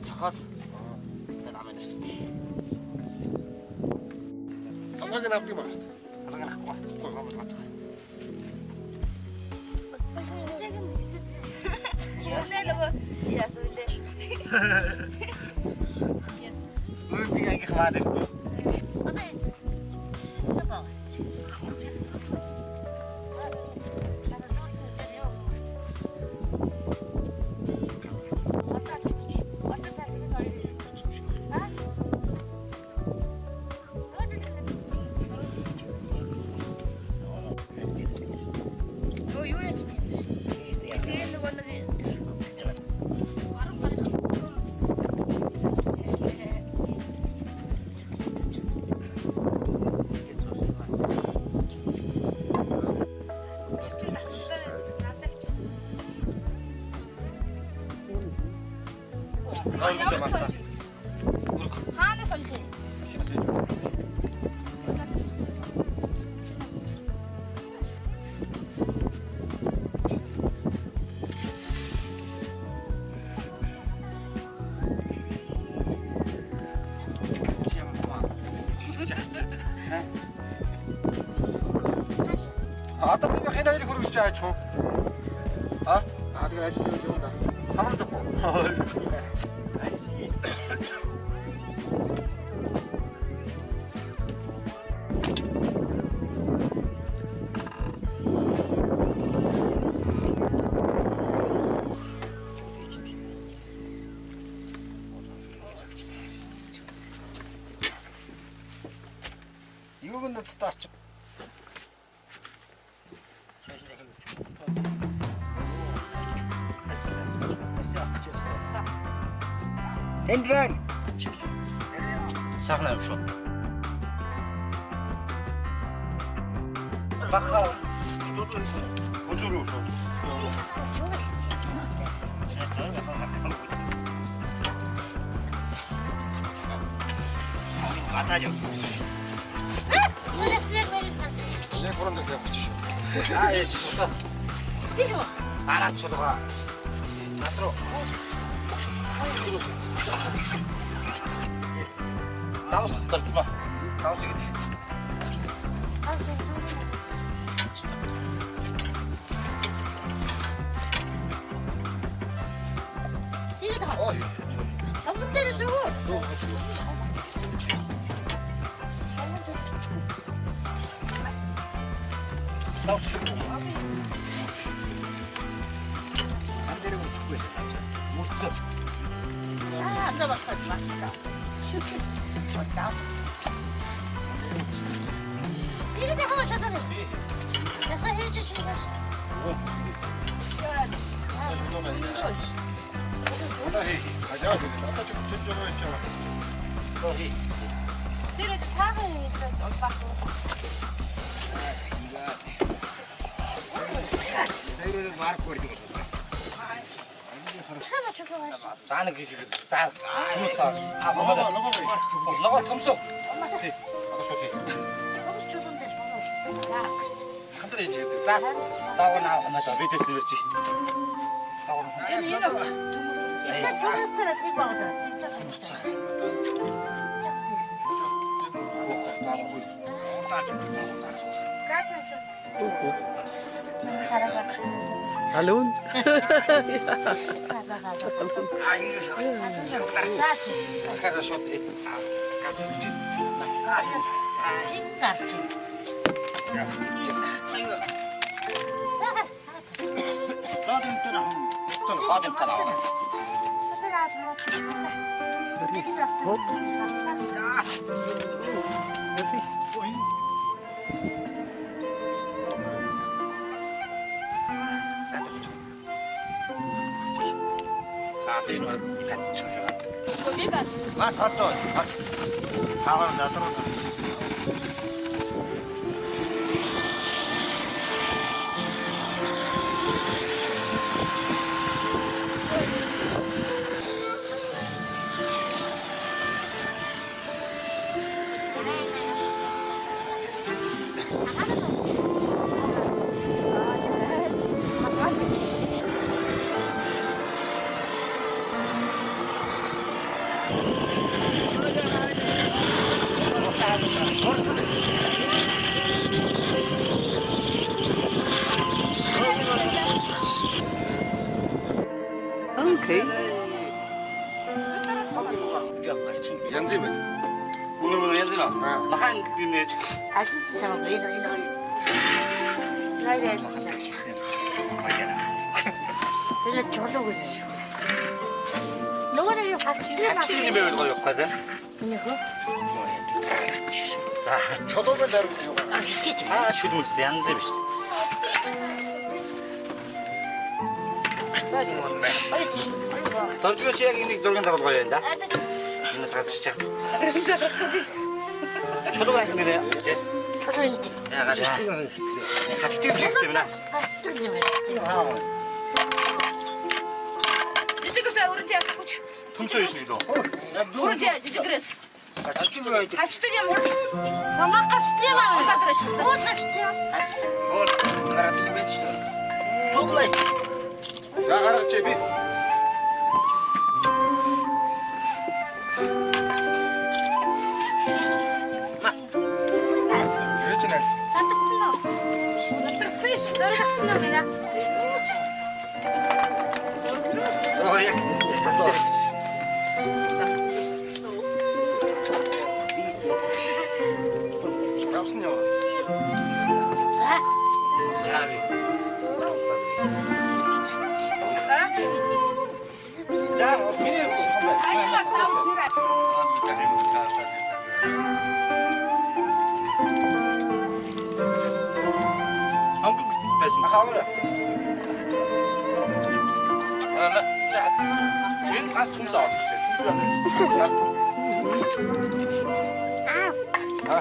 цохол намайг Толгойг нь авдаг юм байна шүү дээ. Толгойг нь авахгүй. Толгой бол авах. Өөртөө ангих маа дэргүй. Юу яаж тийм шүү дээ. Тэгээ нөгөө нэг баруун гарын хаанаас олох юм? Одоо би хэн хоёрыг хөргөж байгаа ч юм. А? Аа тэгээ ажил явуулна да. Самар дөх үү? Юуг нь дотор арч. Энд байна. Сайхан юм шүү. Баха. Хөзөрөө шүү. Гадаа яв. Яг хуран дээр явчих шүү. Аа яа чи. Дараа чулгаа. Над руу. Давс толтмо. Давс гэдэг. Ой. Амдан дээр зөв. Давс. Ан дээр үчихгүй давс. Мөрцөө. Аа, андаа багтаж машина. Одоо. Ирээд хаа чадаа. Ясаа хийж шингээс. Одоо хий. А яа гэдэг. Одоо чи чи жоо хийж байгаа. Тэр цаахан хийсэн баг. Тэрийг марк хүрдэг болсон. Чамаа чухал. За нэг хийх. За. Юу цаа. А Логоо логоо. Логоо томсоо. 엄마. Одоо шууд хий. Томс чулуун дээр болоо. За. Хандар хийж гэдэг. За. Даагуур наав хамаашаа бид тэт нэрж. Даагуур. Энэ энэ Энэ чулуун нэг байгаа. Красный шүү. Hallo. Дахиад шууд гац бич. Hot. За энэ бол гац шүү. Би гац. Маш холдоо. Таагаар задруу. нээж. Аль нь чамаагүй энэ энэ хоёр. Слайд айлхлаа. Тэгээд чулуу гэж. Нөгөө нэг юм хавчдаг юм Хавчдаг юм байвал гоё явах гэдэг. Энэ хөө. За. Чулууг нь даруй юу? Гэж. Аа шүлмүлс янз юм шүү дээ. Доржгооч яг энийг зургийн дагуул гоё юм да. Энэ гарч чах. Чулуу яг нэрээ. Чулуу энэ. Яагаад хавчдаг юм шиг юм нэ. Хавчдаг юм байна. Жижигэрээ өрөнд яахгүй ч. Төмсөө юм шиг лөө. Өрөнд яа жижигэрээс. Хавчдаг юм хурд. Мама хавчдаг юм аа. Хурдаа дөрөж хурдаа. Уур хавчдаг юм. Гол гараад юм байж шүү. Суглай. За гаргач би. Ээж нь аль? Задарсан уу? Задарсан ш. Зоригдсон уу гинэ? Оо яг. Явсан яваа. За. За миний том байна. Хангаг байсан. Хаваа. Аа за. Энэ газ түмс авах гэж. Түмс байна. Аа.